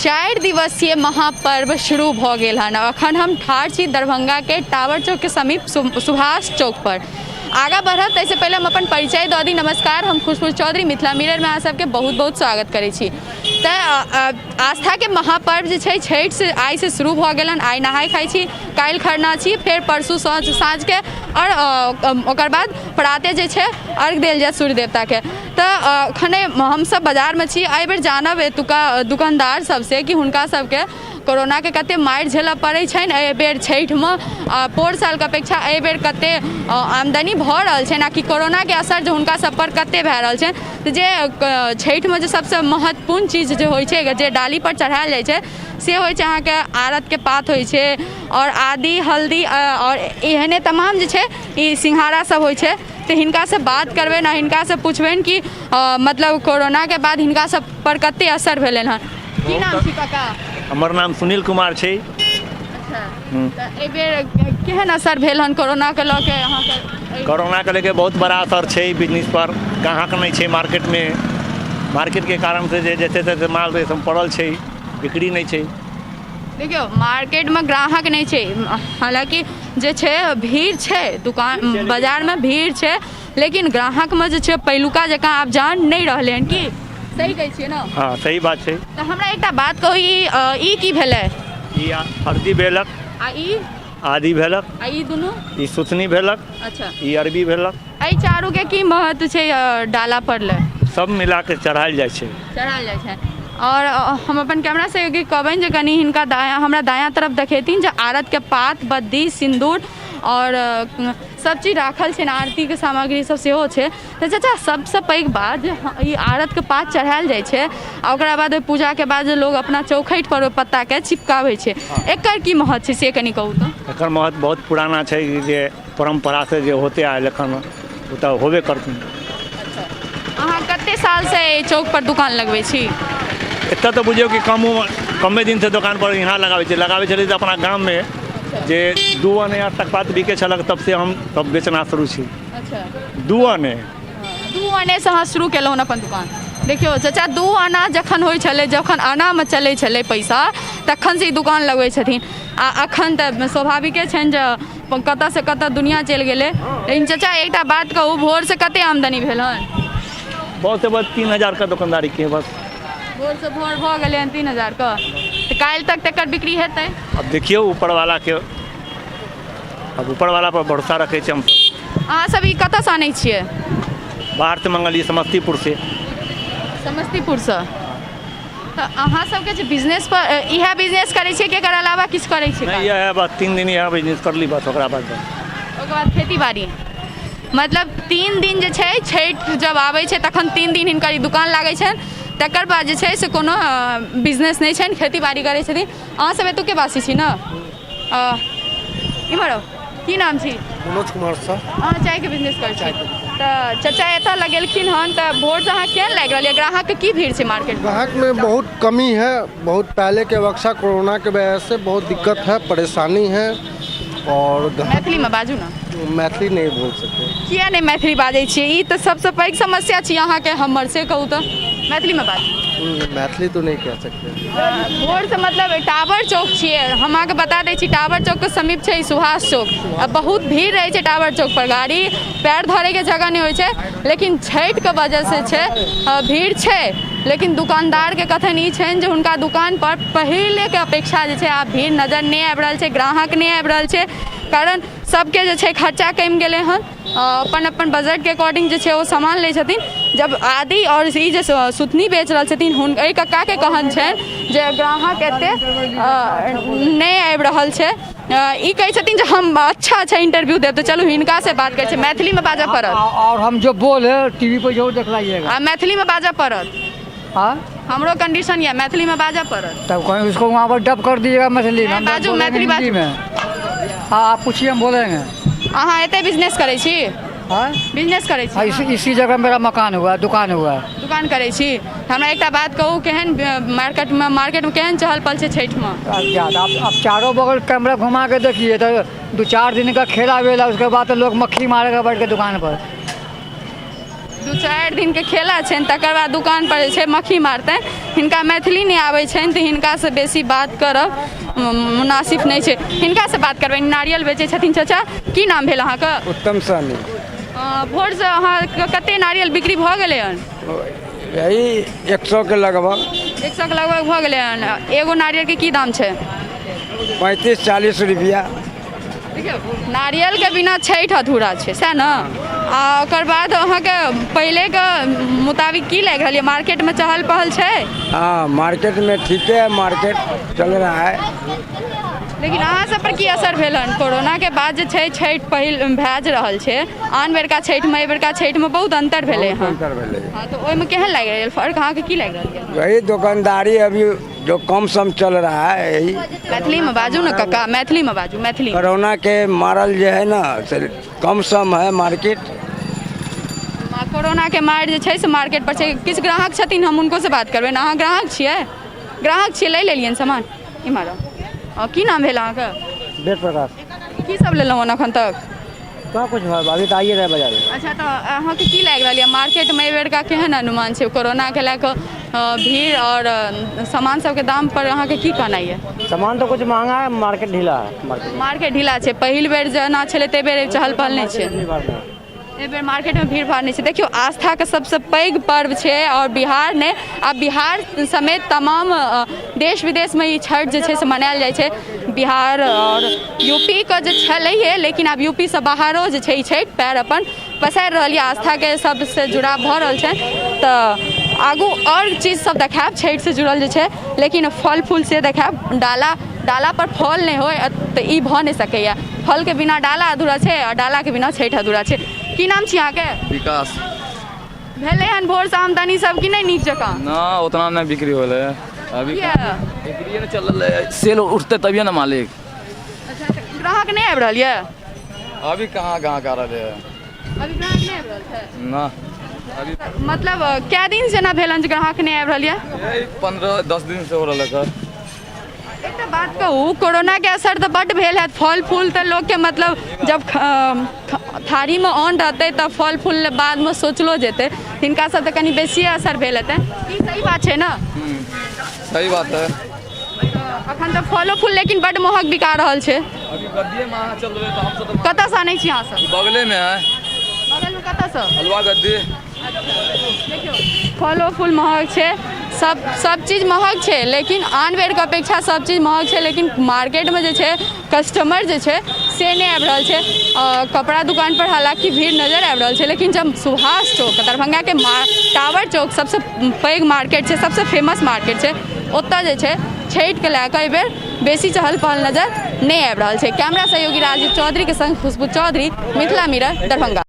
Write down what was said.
चारि दिवसीय महापर्व शुरू भऽ गेल हन। अखन हम ठाढ़ छी दरभंगाके टावर चौकके समीप सुभाष चौक पर। आगाँ बढ़ब ताहिसँ पहिले हम अपन परिचय दऽ दी। नमस्कार, हम खुशबू चौधरी, मिथिला मिररमे अहाँ सबके बहुत बहुत स्वागत करै छी। तऽ आस्थाके महापर्व जे छै छठि आइसँ शुरू भऽ गेल हन। आइ नहाय खाइ छी, काल्हि खरना छी, फेर परसू साँझके आओर ओकर बाद प्राते जे छै अर्घ देल जायत सूर्य देवताके। तऽ अखने हमसब बाजारमे छी, एहिबेर जानब एतुका दुकानदार सबसँ कि हुनका सबके कोरोनाके कते मारि झेलऽ पड़ै छनि एहिबेर छठिमे, आ पोर सालके अपेक्षा एहिबेर कते आमदनी भऽ रहल छनि, आ कि कोरोनाके असर जे हुनका सब पर कते भए रहल छनि। तऽ जे छठिमे जे सबसँ महत्वपूर्ण चीज जे होइ छै, जे डालीपर चढ़ायल जाइ छै, से होइ छै अहाँके आरतके पात होइ छै आओर आदि हल्दी आओर एहने तमाम जे छै ई सिंघाड़ा सब होइ छै। तऽ हिनकासँ बात करबनि आ हिनकासँ पुछबनि कि मतलब कोरोनाके बाद हिनका सब पर कते असर भेलनि हँ। की नाम छी काका? हमर नाम सुनील कुमार छै। अच्छा, तऽ एहिबेर केहन असर भेल हन कोरोनाके लऽ के अहाँके? कोरोनाके लेके बहुत बड़ा असर छै बिजनेस पर। ग्राहक नहि छै मार्केटमे, मार्केटके कारण से जे छै से माल सब पड़ल छै, बिक्री नहि छै। देखियौ, मार्केटमे ग्राहक नहि छै, हालाँकि जे छै भीड़ छै, दुकान बाजारमे भीड़ छै, लेकिन ग्राहकमे जे छै पहिलुका जकाँ आब जान नहि रहलै हन। की सही कहै छियै ने? हँ, सही बात छै। तऽ हमरा एकटा बात कहू, ई की भेलै? ई हल्दी भेलक। आ ई? आदि भेलक। आ ई दुनू? ई सुथनी भेलक। अच्छा। ई अरबी भेलक। एहि चारूके की महत्व छै डाला पर ले? सब मिला के चढ़ायल जाइ छै। चढ़ायल जाइ छै। आओर हम अपन कैमरा से कहबनि जे कनि हिनका दायाँ, हमरा दायाँ तरफ देखेथिन जे आरतके पात, बद्दी, सिन्दूर आओर सब चीज राखल छै, आरतीके सामग्री सब सेहो छै। तऽ चाचा, सबसँ पैघ बात जे ई आरतके पात चढ़ायल जाइ छै आ ओकरा बाद ओहि पूजाके बाद जे लोग अपना चौखटि पर ओहि पत्ताके चिपकाबै छै, एकर की महत्व छै से कनि कहू तऽ। एकर महत्व बहुत पुराना छै, जे परम्परासँ जे होते आयल एखन ओ तऽ होबे करथिन। अहाँ कते सालसँ एहि चौक पर दुकान लगबै छी? एतऽ तऽ बुझियौ कि कम कमे दिनसँ दोकान पर यहाँ लगाबै छी। लगाबै छलियै तऽ अपना गाममे जे 2 आने आठ पात बिकै छलक, तब से हम तब बेचना शुरू छी। 2 आने। 2 आनेसँ अहाँ शुरू केलहुँ अपन दुकान। देखियौ चाचा, 2 आना जखन होइ छलै, जखन आनामे चलै छलै पैसा, तखनसँ ई दुकान लगबै छथिन आ अखन तऽ स्वाभाविके छनि जे कतऽसँ कतऽ दुनिया चलि गेलै। लेकिन चाचा, एकटा बात कहू, भोरसँ कते आमदनी भेल हन? बहुत से बहुत 3000के दोकानदारी के बस। भोरसँ भोर भऽ गेलै हन 3000के, तऽ काल्हि तक तकर बिक्री हेतै? अब देखियौ ऊपरवालाके, अब ऊपरवाला पर भरोसा रखै छी हमसब। अहाँ सब ई कतऽसँ आनै छियै? बाहरसँ मंगलियै, समस्तीपुरसँ। समस्तीपुरसँ। तऽ अहाँ सबके जे बिजनेस पर इएह बिजनेस करै छियै कि एकर अलावा किछु करै छियै? नहि, इएह बस 3 दिन इएह बिजनेस करली बस, ओकरा बाद बस। ओकर बाद खेती बाड़ी। मतलब 3 दिन जे छै छठि जब आबै छै तखन 3 दिन हिनकर ई दुकान लागै छनि, तकर बाद जे छै से कोनो बिजनेस नहि छनि, खेती बाड़ी करै छथिन। अहाँ सब एतुके वासी छी ने? इम्हर आउ, की नाम छी? मनोज कुमार शाह। अहाँ चायके बिजनेस करै छी? तऽ चचा एतऽ लगेलखिन हन, तऽ भोरसँ अहाँ केहन लागि रहल यऽ? ग्राहकके की भीड़ छै मार्केटमे? ग्राहक में बहुत कमी है, बहुत पहले के अपेक्षा कोरोना के वजह से बहुत दिक्कत है, परेशानी है और मैथिलीमे बाजू ने। मैथिली नहीं बोल सकते। किया नहि मैथिली बाजै छियै? ई तऽ सबसँ पैघ समस्या छी अहाँके हमर, से कहू तऽ मैथिलीमे बाजू। मैथिली तो नहीं कह सकते। भोरसँ मतलब टावर चौक छियै, हम अहाँके बता दै छी, टावर चौकके समीप छै ई सुभाष चौक आ बहुत भीड़ रहै छै टावर चौक पर, गाड़ी पैर धरैके जगह नहि होइ छै। लेकिन छठिके वजहसँ छै भीड़ छै, लेकिन दुकानदारके कथन ई छनि जे हुनका दुकान पर पहिलेके अपेक्षा जे छै आब भीड़ नजर नहि आबि रहल छै, ग्राहक नहि आबि रहल छै, कारण सबके जे छै खर्चा कमि गेलै हन, अपन अपन बजटके अकॉर्डिंग जे छै ओ सामान लै छथिन। जब आदि आओर ई जे सुथनी बेच रहल छथिन, हुन एहि कक्काके कहन छनि जे ग्राहक एतेक नहि आबि रहल छै। ई कहै छथिन जे हम अच्छा अच्छा इंटरव्यू देब, तऽ चलू हिनकासँ बात करै छी। मैथिलीमे बाजऽ पड़त। और हम जो बोले टीवी पर जरूर देखलाइएगा। आ मैथिलीमे बाजऽ पड़त। हाँ। हमरो कंडीशन यऽ, मैथिलीमे बाजऽ पड़त। तब कहीं उसको वहाँ पर डब कर दीजिएगा मैथिली में। नहीं, बाजू, बोलेंगे मैथिली हिंदी बाजू। में। हाँ, आप पूछिए, हम बोलेंगे। अहाँ एतै बिजनेस करै छी? हाँ। बिजनेस करै छी? हाँ, इसी जगह मेरा मकान हुआ, दुकान हुआ है। दुकान करै छी। हमरा एकटा बात कहू, केहन मार्केटमे केहन चहल पहल छै छठिमे? अब ज्यादा आप चारों बगल कैमरा घुमा के देखिए तो 2-4 दिन का खेला वेला, उसके बाद तो लोग मक्खी मारेगा बैठ के दुकान पर। 2-4 दिनके खेला छनि, तकर बाद दुकान पर जे छै मक्खी मारतनि। हिनका मैथिली नहि आबै छनि, तऽ हिनकासँ बेसी बात करब मुनासिब नहि छै। हिनकासँ बात करबै, नारियल बेचै छथिन चाचा। की नाम भेल अहाँके? उत्तम सहनी। भोरसँ अहाँके कते नारियल बिक्री भऽ गेलै हन? यही 100 के लगभग। 100 के लगभग भऽ गेलै हन। एगो नारियलके की दाम छै? 35-40 रुपया। देखियौ, नारियलके बिना छठि अधूरा छै, सएह ने? आ ओकर बाद अहाँके पहिलेके मुताबिक की लागि रहल यऽ, मार्केटमे चहल पहल छै? हाँ, मार्केट में ठीक है, मार्केट चल रहा है। लेकिन अहाँ सब पर की असर भेल हन कोरोनाके बाद? जे छै छठि पहिल भए जे रहल छै, आन बेरका छठिमे एहि बेरका छठिमे बहुत अन्तर भेलै बहुत हन। अंतर भेलै। हँ, तऽ ओहिमे केहन लागि रहल फर्क, अहाँके की लागि रहल यऽ? वही दुकानदारी अभी जो कम सम चल रहा है, यही। मैथिलीमे बाजू ने काका, मैथिलीमे बाजू, मैथिली। कोरोना के मारल जे है ना, से कम सम है मार्केट। कोरोनाके मारि जे छै से मार्केट पर छै। किछु ग्राहक छथिन, हम हुनको से बात करबै। अहाँ ग्राहक छियै? ग्राहक छियै, लै लेलियनि सामान? इम्हर आउ। की नाम भेल अहाँके? वेद प्रकाश। की सब लेलहुँ हन एखन तक? कहाँ कुछ भाव, अभी तऽ आइए रहे बाजार में। अच्छा, तऽ अहाँके की लागि रहल यऽ, मार्केटमे एहि बेरका केहन अनुमान छै? कोरोनाके लए कऽ भीड़ आओर सामान सबके दाम पर अहाँके की कहनाइ यऽ? सामान तो कुछ महंगा है, मार्केट ढीला है मार्केट। मार्केट ढीला छै। पहिल बेर जेना छलै ताहि बेर चहल पहल नहि छै? भीड़ भाड़ नहीं। एहि बेर मार्केटमे भीड़ भाड़ नहि छै। देखियौ, आस्थाके सबसँ पैघ पर्व छै आओर बिहार नहि, आब बिहार समेत तमाम देश विदेशमे ई छठि जे छै से मनायल जाइ छै। बिहार आओर यूपीके जे छलैहे, लेकिन आब यूपीसँ बाहरो जे छै ई छठि पैर अपन पसारि रहल यऽ, आस्थाके सबसँ जुड़ाव भऽ रहल छै। तऽ आगू आओर चीज सब देखायब छठिसँ जुड़ल जे छै, लेकिन फल फूल से देखायब। डाला, डाला पर फल नहि होइ तऽ ई भऽ नहि सकैए। फलके बिना डाला अधूरा छै आ डालाके बिना छठि अधूरा छै। की नाम छी अहाँके? विकास। भेलै हन भोरसँ आमदनी सब कि नहि नीक जकाँ? ना, उतना नहीं बिक्री होले अभी। किया? बिक्री नहीं चल रहा है। सेल उठते तभिए ना मालिक। अच्छा, तऽ ग्राहक नहि आबि रहल यऽ? अभी कहाँ गाहक आ रहे है। अभी ग्राहक नहि आबि रहल छै? ना, अभी। मतलब कए दिन से एना भेल हन जे ग्राहक नहि आबि रहल यऽ? यही 15-10 दिन से हो रहा है सर। एकटा बात कहू, कोरोनाके असर तऽ बड्ड भेल हैत। फल फूल तऽ लोकके मतलब जब थारीमे अन्न रहतै तऽ फल फूल बादमे सोचलो जेतै। हिनका सब तऽ कनि बेसिए असर भेल हेतै, ई सही बात छै ने? सही बात है। अखन तऽ फलो फूल लेकिन बड्ड महग बिका रहल छै। अभी गद्दिए में अहाँ चल रहे तो हम सब कतऽसँ आनै छी अहाँ सब? बगले में है। बगलमे कतऽसँ? हलवा गद्दी। देखियौ, फलो फूल महग छै, सब सब चीज महग छै, लेकिन आन बेरके अपेक्षा सब चीज महग छै, लेकिन मार्केटमे जे छै कस्टमर जे छै से नहि आबि रहल छै। कपड़ा दुकान पर हालाँकि भीड़ नजर आबि रहल छै, लेकिन जब सुभाष चौक, दरभंगाके टावर चौक सबसँ पैघ मार्केट छै, सबसँ फेमस मार्केट छै, ओतऽ जे छै छठिके लए कऽ एहिबेर बेसी चहल पहल नजर नहि आबि रहल छै। कैमरा सहयोगी राजीव चौधरीके संग खुशबू चौधरी, मिथिला मिरर, दरभंगा।